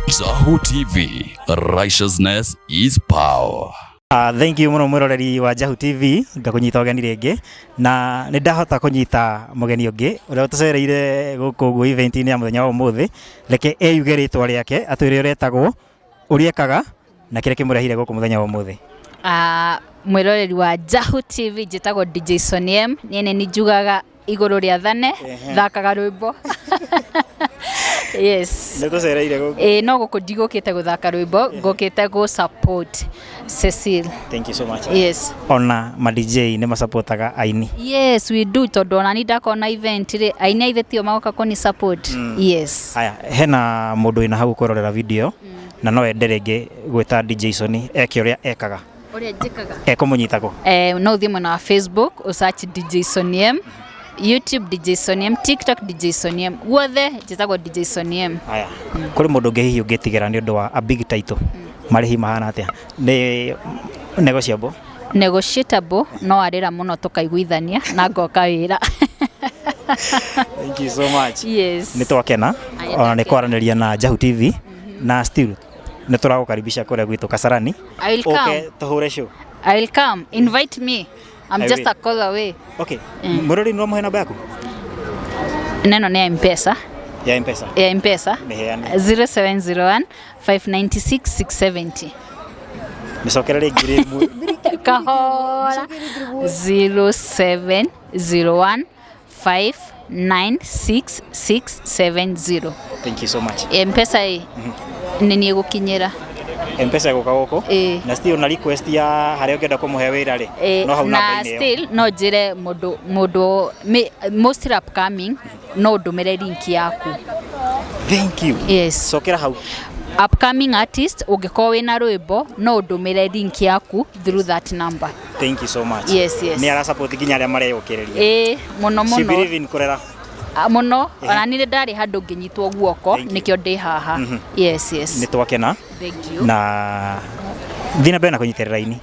Zahu TV, righteousness is power. Thank you muno mwiroreri wa Jahu TV, ngakunyita ũgeni rĩngĩ na nĩ ndahota kũnyita mũgeni ũngĩ ũrĩa ũtũcereire gũkũ ũguo event-inĩ ya mũthenya wa ũmũthĩ. Reke eyuge rĩtwa rĩake, atwĩre ũrĩa etagwo, ũrĩa ekaga na kĩrĩa kĩmũrehire gũkũ mũthenya wa ũmũthĩ. Mwĩroreri wa Jahu TV, njĩtagwo DJ Sonny M. Niĩ nĩ njugaga igũrũ rĩa thane, thakaga rwĩmbo, yes. Nĩ tũcereire gũkũ. Ĩĩ, no gũkũ ndigũkĩte gũthaka rwĩmbo, ngũkĩte gũ support Cecil. Thank you so much. Yes. Ona ma DJ nĩ masapotaga aini. Yes, we do, tondũ ona ni ndakona event rĩ, aini aithe tio magoka kũni support, yes. Haya, hena mũndũ wĩna hau kwĩrorera video na no ende rĩngĩ gwĩta DJ Sony eke ũrĩa ekaga. Ũrĩa njĩkaga? Ekũmũnyita kũ? No ũthiĩ mwena wa Facebook ũsearch DJ Sonny M, YouTube DJ Sonny M, TikTok DJ Sonny M, guothe njĩtagwo DJ Sonny M. Haya, kũrĩ mũndũ ũngĩ hihi ũngĩtigĩra nĩ ũndũ wa a big title, marĩhi mahana atĩa? Nĩ negotiable? Negotiable, no arĩra mũno tũkaiguithania na ngoka wĩra. Thank you so much. Yes. Nĩ twakena Aya, ona nĩ ndakena. kwaranĩria na Jahu TV na still nĩ tũragũkaribisha kũrĩa gwitũ Kasarani. I will come. Ũke tũhũre show. I will come. Invite me. I'm I just will. a call away. Okay, mũrori, nĩ wamũhe namba yaku? Neno nĩ ya Mpesa. Ya Mpesa. Ya Mpesa. Mĩheane. 0701 596 670. Mĩcokere rĩngĩ rĩmwe. Kahora. 0701 596 670. Thank you so much. Mpesa ĩ nĩ niĩ gũkinyĩra. Mpesa gũka gũkũ. Ĩĩ. Na still na request ya harĩa ũngĩenda kũmũhe wĩra rĩ, no hau na namba-inĩ ĩyo. Still no njĩre mũndũ most upcoming, no ndũmĩre link yaku. Thank you. Yes. Cokera hau. Upcoming artist, ũngĩkorwo wĩna rwĩmbo, no ũndũmĩre link yaku through that number. Thank you so much. Yes. Nĩ ara support nginya arĩa mareyũkĩrĩria. Ĩĩ, mũno. She Mũno. believe in kũrera. Ah, mũno, ona niĩ nĩ ndarĩ handũ ngĩnyitwo guoko. Thank you. Nĩkĩo ndĩ haha, yes. Nĩ twakena. Thank you. Na thiĩ na mbere na kũnyitĩrĩra ini.